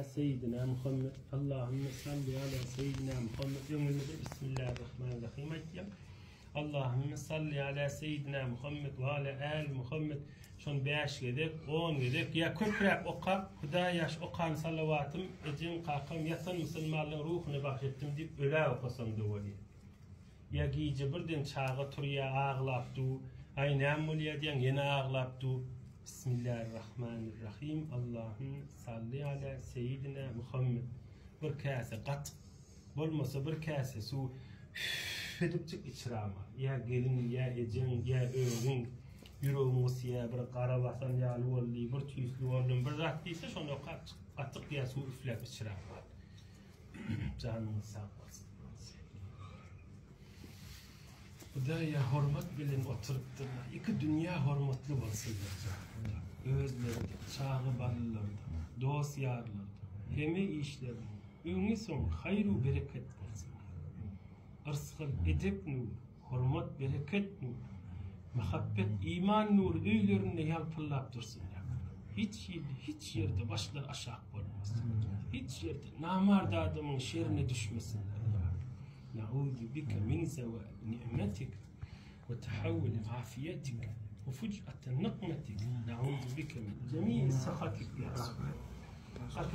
Seýidina Muhammet Allahümme salli ala Seýidina Muhammet öňünde bir Bismillahirrahmanirrahim aýtýar. Allahümme salli ala Seýidina Muhammet we ala ali Muhammet şony 5 gezek, 10 gezek ýa köpräk okap, Hudaý ýaş okan salawatym ejem, kakam ýatan musulmanlaryň ruhuna bagş etdim diýip ölä okasaň-da bolýar. Ýa gije birden çaga turýa aglap du, aý näme bolýa diýýäň ýene aglap du. Bismillahirrahmanirrahim Allahym salli ala seýidina Muhammed bir käse gatyk bolmasa bir käse suw üf edipjik içirama ýa gelin ýa ejeň ýa özüň ýüregiň gysýa bir gara basan ýaly boldy bir tüýsli boldum bir zat diýse şony okap çyk gatyk ýa suw üfläp içirama. Janyňyz sag bolsun. Hudaýa hormat bilen oturypdyrlar. Iki dünýä hormatly bolsunlar. Özleri-de, çaga balalar-da, dost-ýarlar-da, hemme işlerinde öňi-soňy haýr-u bereket bolsun. Yrsgal, edep nury, hormat, bereket nury, muhabbet, iman nury öýlerinde ýalpyldap dursun. Hiç hili, hiç ýerde başlary aşak bolmasyn. Hiç ýerde namart adamyň şerine düşmesinler. Nauzu bike min zewali ni'metik we tahawuli afiýetik we fuj'ati nikmetik. Nauzu bike min jemii sahatik ya Resulallah.